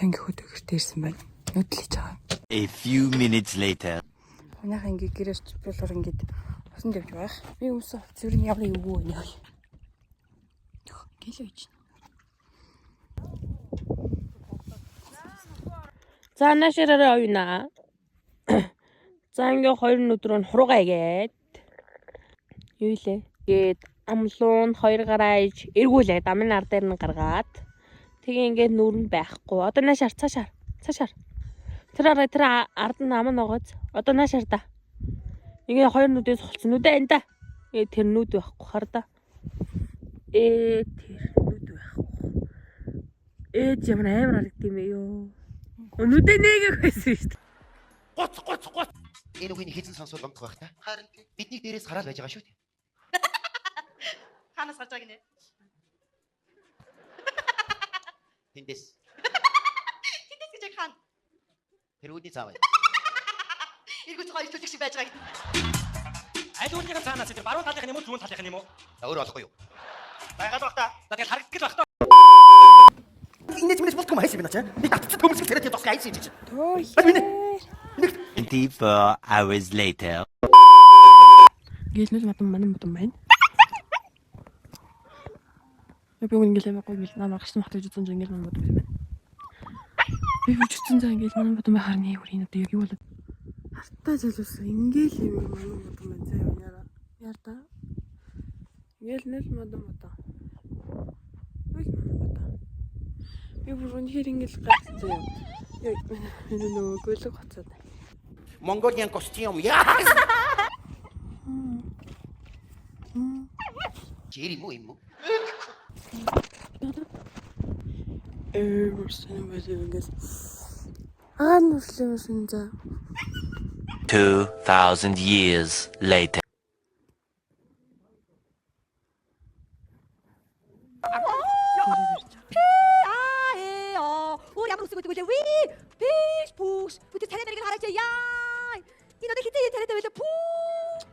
Одоо ингээ хөдөө гэртээ ирсэн байна. Нүдэл хийж байгаа. A few minutes later. Манайхан ингээ гэрээс болохоор ингээд усан тавьж байх. Би өмсөн хувцас ер нь ямар эвгүй вэ? Гэлээ гэж. За наашаараа оюуна. За ингээ хоёр нүд рүү нь хуруугаа игээд. Юу илээ? Гээд амлуун хоёр гараа иж эргүүлээд амын ар дээр нь гаргаад тэгээ ингээд нүр нь байхгүй. Одоо наашаар цаашаар цаашаар. Тэр араа тэр ард нь ам нь огооц. Одоо наашаар да. Ингээ хоёр нүдээс холцсон нүдэ энэ да. Э тэр нүд байхгүй хар да. Э тэр нүд байхгүй. Ээж ямар амар харагдсан юм бэ ёо. Нүдэ нээгэх байсан шүү дээ. Гоц гоц гоц. Энэ үгийг хэзэн сонсвол гомдох байх та. Харин бидний дээрээс гараад байж байгаа шүү дээ. Хаанаас гарч байгааг нэ? Тэндээс Тэндээс гэж яг хаана? тэр үүдний цааваа. Эргүүц хоёр төлөг шиг байж байгааг. Аль үүнийх нь цаанаас тэр баруун талынх нь юм уу зүүн талынх нь юм уу? За өөр болохгүй юу? Байгаад байх та. За тэгэл харагддаг л байх та. Инээж минэж болтгүй юм хайсан юм байна чи. Нэг татцсан төмөрсгөл тариад явах хайсан юм чи. Төө. 24 hours later. Ингээл нүл модон манан модон байна. Би үн ингээл амар гоё ингээл намайг гарсан махт гэж үзсэн чинь ингээл манан модон юм байна. Би хүч утсан заа ингээл манан модон байхаар нэг үрийн одоо яг юу болоод Хартаа залуусан ингээл юм манан модон байна заа юу яра. Яар та. Ингээл нүл модон модон. Нүл манан модон. Би бүр үнэхээр ингээл гайхсан заа юу. Юу миний нөгөө гөлөг хоцоод. Mongolian costume. Яа. Жир юм уу юм уу? Амар сонир байлаа ингээл. Аа нүрсэн юм за. 2000 years later. Аа э оо. Өөр ямар үсэг өгдөг вэ? Ви. Пиш пүш. Бүтэ царай мэрийг хараач яа. Энэ одоо хизээ царайтай байлаа. Пүү.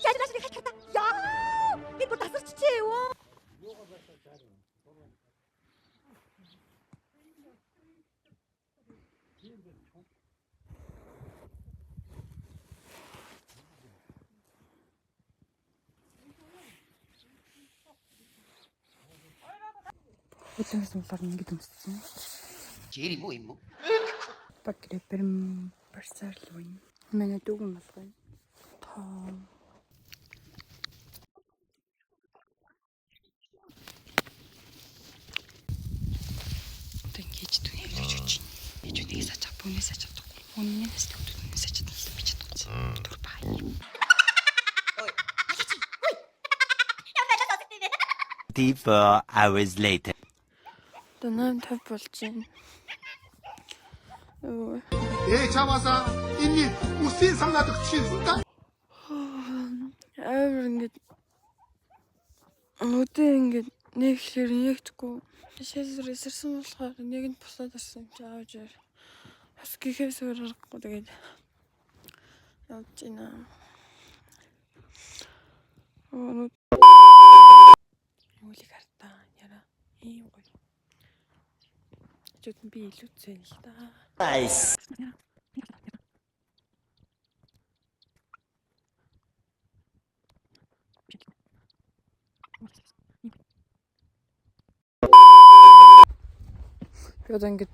Яаж яаж хальт хата. Яа. Би бүр тасарчжээ юу. Хөдөлгөөс болохоор ингээд өмссөн. Жир юм уу юм уу? Багрэпэм барсарлуун. Манай дүүгэн болгоно. Том. Одоо ингэж түүний хэвлэж өгч байна. Ээж үнийг саж авах, бүнээс саж чадахгүй. Үннээс төгтөднээс саж чадсан би чадахгүй. Түр бай. Ямар байлаа сонсогдсон юм бэ? 24 hours later. Одоо 8:50 болж байна. Өө. 예, 잡아서 inni 우신 상나도 친다. Амар ингээд нүдээ ингээд нэг ихээр нэгдэхгүй шээсэр эсэрсэн болохоор нэг нь бусаад ирсэн юм чи аавж ир. Бас гэхээс өөр аргагүй тэгээд явж байна. Оо нүд Үүлийг хартаа яра ийм гоё. Чүүд нь би илүүцэн л да. Nice. Би одоо ингээд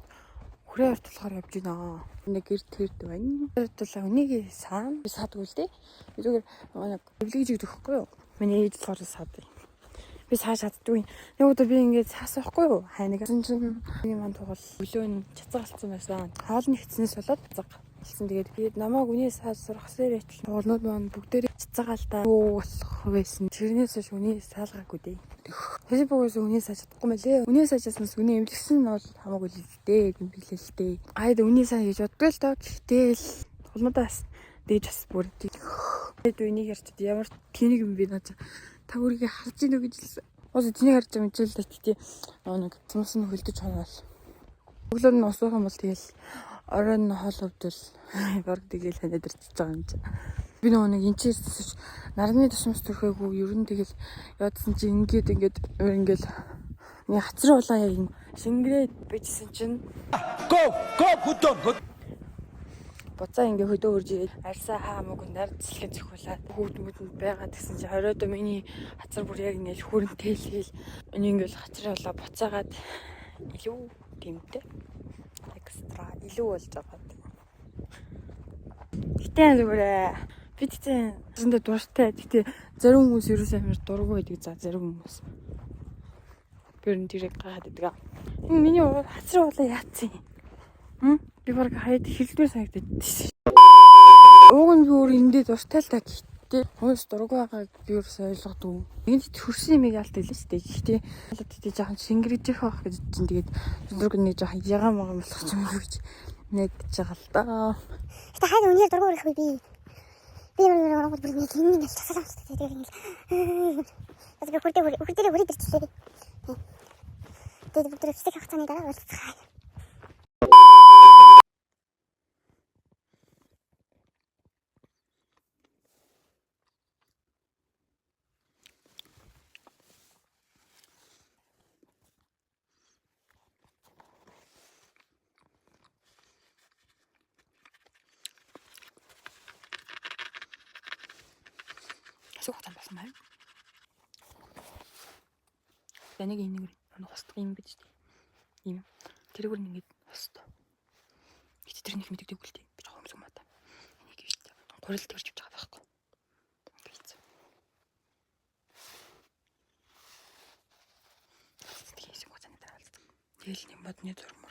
хүрээ ортолохоор явж байна. Нэг гэр тэрд байна. Ортолоо үнийг саан би саадгүй л дээ. Би зүгээр нэг эвлэгж өгдөг хгүй юу? Миний ээж болохоор саад. Би сааж чаддгүй. Нэг удаа би ингээд саасан хгүй юу? Хайнаг. Тэгсэн чинь миний маань тугал өглөө нь чацаг алдсан байсан. Хоол нь хэцнээс болоод чацаг алдсан. Тэгээд тэгээд намайг үний саад сурах сэрээтэл тугалнууд маань бүгдээрээ чацаг алдаа. Юу болох байсан. Тэрнээс хойш үний саалгаагүй дээ. Facebook-оос үний сааж чадахгүй мэлээ. Үний саажсанаас үний эмлэгсэн нь бол хамаагүй л дээ юм билээ л дээ. Аад үний саа гэж боддог л доо. Гэхдээ л тулмадаас дээж бас бүр тэгээд үнийг ярьчихэд ямар тэнийг юм бэ наа. Та өөрийгөө харж ийн үү гэж хэлсэн. Уус тэнийг харж байгаа юм чи л дээ. Тэгтээ нөгөө нэг цумс нь хөлдөж хоноол. Өглөө нь усуух юм бол тэгэл оройн нь хоол өвдөл баг тэгэл ханиад ирчихэж байгаа юм чи. Би нөгөө нэг энэ чирсэж нарны тусамс төрхөөгүй ер нь тэгэл яадсан чи ингээд ингээд өөр ингээд нэг хацар улаан яг юм Шингэрээд бичсэн чинь Go go хөдөө. Буцаа ингээ хөдөө хурж ирээд арьсаа хаа мөг нар цэлхэн зөхүүлээд хүүхд мүдэнд байгаа гэсэн чи хоройдоо миний хацар бүр яг ингээл хүрэн тэлхэл энэ ингээл хацар болоо буцаагаад илүү тэмтэй экстра илүү болж байгаа. Гэтэ зүгээр би тэгтээ зөндөө дуртай. Гэтэ зарим хүмүүс ерөөсөө амар дургүй байдаг, за зарим хүмүүс. Би ер нь тэрийг гайхаад байдаг. Энэ миний хацар болоо яатсан юм? Хм? Би баг хаяад хэлдмээр санагдаад тийш. Уг нь би өөр эндээ дуртай л та, гэхдээ хүмүүс дургүй байгааг би өөрөөсөө ойлгодог. Энд хөрсөн юм яалт байлаа шүү дээ. Гэхдээ болоод тэгтээ жоохон шингэрэж явах байх гэж чинь тэгээд зүрх нэг жоохон ягаан магаан болох ч юм уу гэж найдаж байгаа л да. Гэтэ хайр үнээр дургүй өрөх би. Би ямар бүр нэг юм нэг часалаа шүү дээ. Тэгээд ингээл. Бас би хүрдээ хүрдээ хүрээ дэрчлээ. Тэгээд бүгд хэсэг хугацааны дараа уулзцгаая. Хэсэг хугацаанд болсон байна. За нэг энэ нэг хостох юм бид шүү дээ. Ийм. Тэрүүгээр нь ингээд хост. Гэтэ тэр нэг мэддэг үгүй л дээ. Би жоохон өмсөг маа та. Энийг ийш гурил тэрж явж байгаа байхгүй. Ингээд хийсэн. Тэгээ хэсэг хугацааны дараа уулздаг. Тэгэл нэг модны зурмаг.